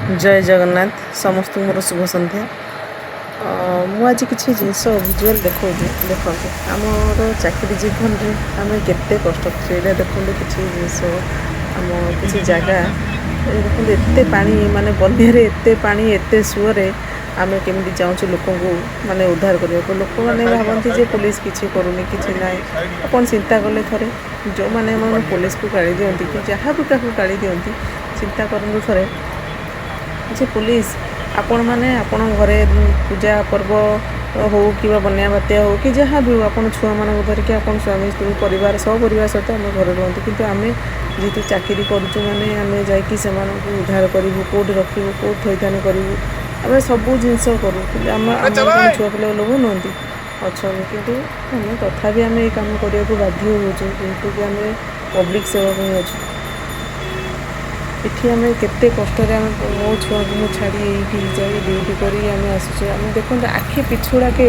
ଜୟ ଜଗନ୍ନାଥ। ସମସ୍ତଙ୍କୁ ମୋର ଶୁଭ ସନ୍ଧ୍ୟା। ମୁଁ ଆଜି କିଛି ଜିନିଷ ଭିଜୁଆଲ୍ ଦେଖାଉଛି, ଦେଖନ୍ତୁ। ଆମର ଚାକିରି ଜୀବନରେ ଆମେ କେତେ କଷ୍ଟ କରୁଛୁ, ଏଇଟା ଦେଖନ୍ତୁ। କିଛି ଜିନିଷ, ଆମ କିଛି ଜାଗା ଏ ଦେଖନ୍ତୁ। ଏତେ ପାଣି, ମାନେ ବନ୍ୟାରେ ଏତେ ପାଣି, ଏତେ ସୁଅରେ ଆମେ କେମିତି ଯାଉଛୁ ଲୋକଙ୍କୁ ମାନେ ଉଦ୍ଧାର କରିବାକୁ। ଲୋକମାନେ ଭାବନ୍ତି ଯେ ପୋଲିସ କିଛି କରୁନି, କିଛି ନାହିଁ। ଆପଣ ଚିନ୍ତା କଲେ ଥରେ, ଯେଉଁମାନେ ମାନେ ପୋଲିସକୁ ଗାଳି ଦିଅନ୍ତି କି ଯାହା ବି କାହାକୁ ଗାଳି ଦିଅନ୍ତି, ଚିନ୍ତା କରନ୍ତୁ ଥରେ ଯେ ପୋଲିସ, ଆପଣମାନେ ଆପଣଙ୍କ ଘରେ ପୂଜା ପର୍ବ ହଉ କିମ୍ବା ବନ୍ୟା ବାତ୍ୟା ହଉ କି ଯାହା ବି ହଉ, ଆପଣ ଛୁଆମାନଙ୍କୁ ଧରିକି, ଆପଣ ସ୍ୱାମୀ ସ୍ତ୍ରୀ ପରିବାର ସପରିବାର ସହିତ ଆମେ ଘରେ ରୁହନ୍ତି। କିନ୍ତୁ ଆମେ ଯେହେତୁ ଚାକିରି କରୁଛୁ, ମାନେ ଆମେ ଯାଇକି ସେମାନଙ୍କୁ ଉଦ୍ଧାର କରିବୁ, କେଉଁଠି ରଖିବୁ, କେଉଁଠି ଥଇଥାନ କରିବୁ, ଆମେ ସବୁ ଜିନିଷ କରୁ। କିନ୍ତୁ ଆମର କ'ଣ ଛୁଆ ପିଲା ଲୋକ ନୁହନ୍ତି? ଅଛନ୍ତି। କିନ୍ତୁ ଆମେ ତଥାପି ଆମେ ଏଇ କାମ କରିବାକୁ ବାଧ୍ୟ ହେଉଛୁ, ଯେହେତୁ କି ଆମେ ପବ୍ଲିକ୍ ସେବା ପାଇଁ ଅଛୁ ଏଠି। ଆମେ କେତେ କଷ୍ଟରେ ଆମେ ମୋ ଛୁଆଙ୍କୁ ମୁଁ ଛାଡ଼ି ଏଇଠି ଯାଇ ଡ୍ୟୁଟି କରି ଆମେ ଆସୁଛୁ। ଆମେ ଦେଖନ୍ତୁ, ଆଖି ପିଛୁଳାକେ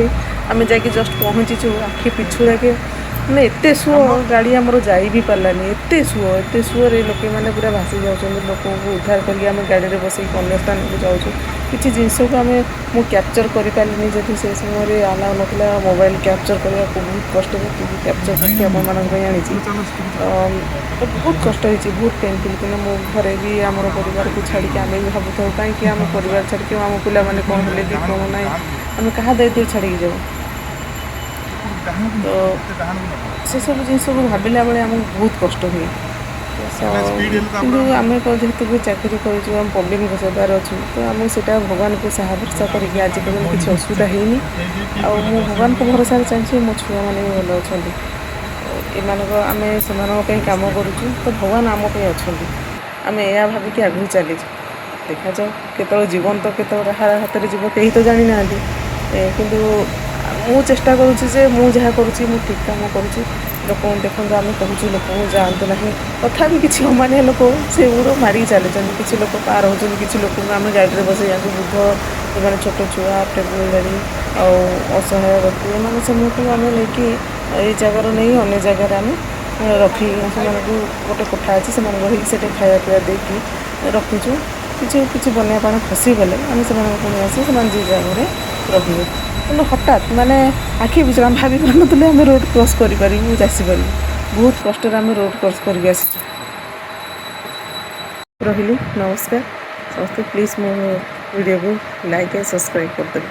ଆମେ ଯାଇକି ଜଷ୍ଟ ପହଞ୍ଚିଛୁ। ଆଖି ପିଛୁଳାକେ, ମାନେ ଏତେ ସୁଅ, ଗାଡ଼ି ଆମର ଯାଇ ବି ପାରିଲାନି। ଏତେ ସୁଅ, ଏତେ ସୁଅରେ ଲୋକମାନେ ପୁରା ଭାସି ଯାଉଛନ୍ତି। ଲୋକଙ୍କୁ ଉଦ୍ଧାର କରିକି ଆମେ ଗାଡ଼ିରେ ବସେଇକି ଅନ୍ୟ ସ୍ଥାନକୁ ଯାଉଛୁ। କିଛି ଜିନିଷକୁ ମୁଁ କ୍ୟାପଚର୍ କରିପାରିଲିନି, ଯେହେତୁ ସେ ସମୟରେ ଆଲାଉ ନଥିଲା ମୋବାଇଲ କ୍ୟାପଚର୍ କରିବାକୁ। ବହୁତ କଷ୍ଟରେ କ୍ୟାପଚର୍ କରିକି ଆପଣମାନଙ୍କ ପାଇଁ ଆଣିଛି। ତ ବହୁତ କଷ୍ଟ ହେଇଛି, ବହୁତ ପେନଫୁଲ୍। କିନ୍ତୁ ମୋ ଘରେ ବି ଆମର ପରିବାରକୁ ଛାଡ଼ିକି ଆମେ ବି ଭାବୁଥାଉ, କାହିଁକି ଆମ ପରିବାର ଛାଡ଼ିକି, ଆମ ପିଲାମାନେ କ'ଣ ହେଲେ କି କ'ଣ ନାହିଁ, ଆମେ କାହା ଦାୟିତ୍ୱରେ ଛାଡ଼ିକି ଯାଉ? ତ ସେସବୁ ଜିନିଷକୁ ଭାବିଲା ବେଳେ ଆମକୁ ବହୁତ କଷ୍ଟ ହୁଏ। କିନ୍ତୁ ଆମେ ଯେହେତୁ ବି ଚାକିରି କରିଛୁ, ଆମେ ପବ୍ଲିକଙ୍କ ସେବାରେ ଅଛୁ, ତ ଆମେ ସେଇଟା ଭଗବାନଙ୍କୁ ସାହା ଭରସା କରିକି ଆଜି ପର୍ଯ୍ୟନ୍ତ କିଛି ଅସୁବିଧା ହେଇନି। ଆଉ ମୁଁ ଭଗବାନଙ୍କ ଭରସାରେ ଚାଲିଛି। ମୋ ଛୁଆମାନେ ବି ଭଲ ଅଛନ୍ତି। ଏମାନଙ୍କ ଆମେ ସେମାନଙ୍କ ପାଇଁ କାମ କରୁଛୁ, ତ ଭଗବାନ ଆମ ପାଇଁ ଅଛନ୍ତି, ଆମେ ଏହା ଭାବିକି ଆଗକୁ ଚାଲିଛୁ। ଦେଖାଯାଉ କେତେବେଳେ ଜୀବନ ତ କେତେବେଳେ କାହା ହାତରେ ଯିବ, କେହି ତ ଜାଣିନାହାନ୍ତି। କିନ୍ତୁ ମୁଁ ଚେଷ୍ଟା କରୁଛି ଯେ ମୁଁ ଯାହା କରୁଛି, ମୁଁ ଠିକ୍ କାମ କରୁଛି। ଲୋକଙ୍କୁ ଦେଖନ୍ତୁ, ଆମେ କହୁଛୁ ଲୋକଙ୍କୁ ଯାଆନ୍ତୁ ନାହିଁ, ତଥାପି କିଛି ଅମାନିଆ ଲୋକ ସେଗୁଡ଼ା ମାଡ଼ିକି ଚାଲିଛନ୍ତି। କିଛି ଲୋକ ପାର ହେଉଛନ୍ତି, କିଛି ଲୋକଙ୍କୁ ଆମେ ଗାଡ଼ିରେ ବସେଇ, ବୃଦ୍ଧ ଏମାନେ, ଛୋଟ ଛୁଆ, ପ୍ରେଗନେଣ୍ଟ ଲେଡ଼ି ଆଉ ଅସହାୟ ବ୍ୟକ୍ତି ଏମାନେ, ସେମାନଙ୍କୁ ଆମେ ନେଇକି ଏଇ ଜାଗାରୁ ନେଇ ଅନ୍ୟ ଜାଗାରେ ଆମେ ରଖି, ସେମାନଙ୍କୁ ଗୋଟେ କୋଠା ଅଛି, ସେମାନଙ୍କୁ ରହିକି ସେଠି ଖାଇବା ପିଇବା ଦେଇକି ରଖିଛୁ। କିଛି କିଛି ବନ୍ୟା ପାଣି ଖସିଗଲେ ଆମେ ସେମାନଙ୍କୁ ପୁଣି ଆସି ସେମାନେ ଯିଏ ଜାଗାରେ ରହିବେ। କିନ୍ତୁ ହଠାତ୍ ମାନେ ଆଖି ପିଛୁଳା, ଆମେ ଭାବି ପାରୁନଥିଲୁ ଆମେ ରୋଡ଼ କ୍ରସ୍ କରିପାରିବୁ, ଆସିପାରିବୁ। ବହୁତ କଷ୍ଟରେ ଆମେ ରୋଡ଼ କ୍ରସ୍ କରିକି ଆସିଛୁ। ରହିଲି, ନମସ୍କାର ସମସ୍ତେ। ପ୍ଲିଜ୍ ମୋ ଭିଡ଼ିଓକୁ ଲାଇକ୍ ଆଣ୍ଡ ସବସ୍କ୍ରାଇବ୍ କରିଦେବେ।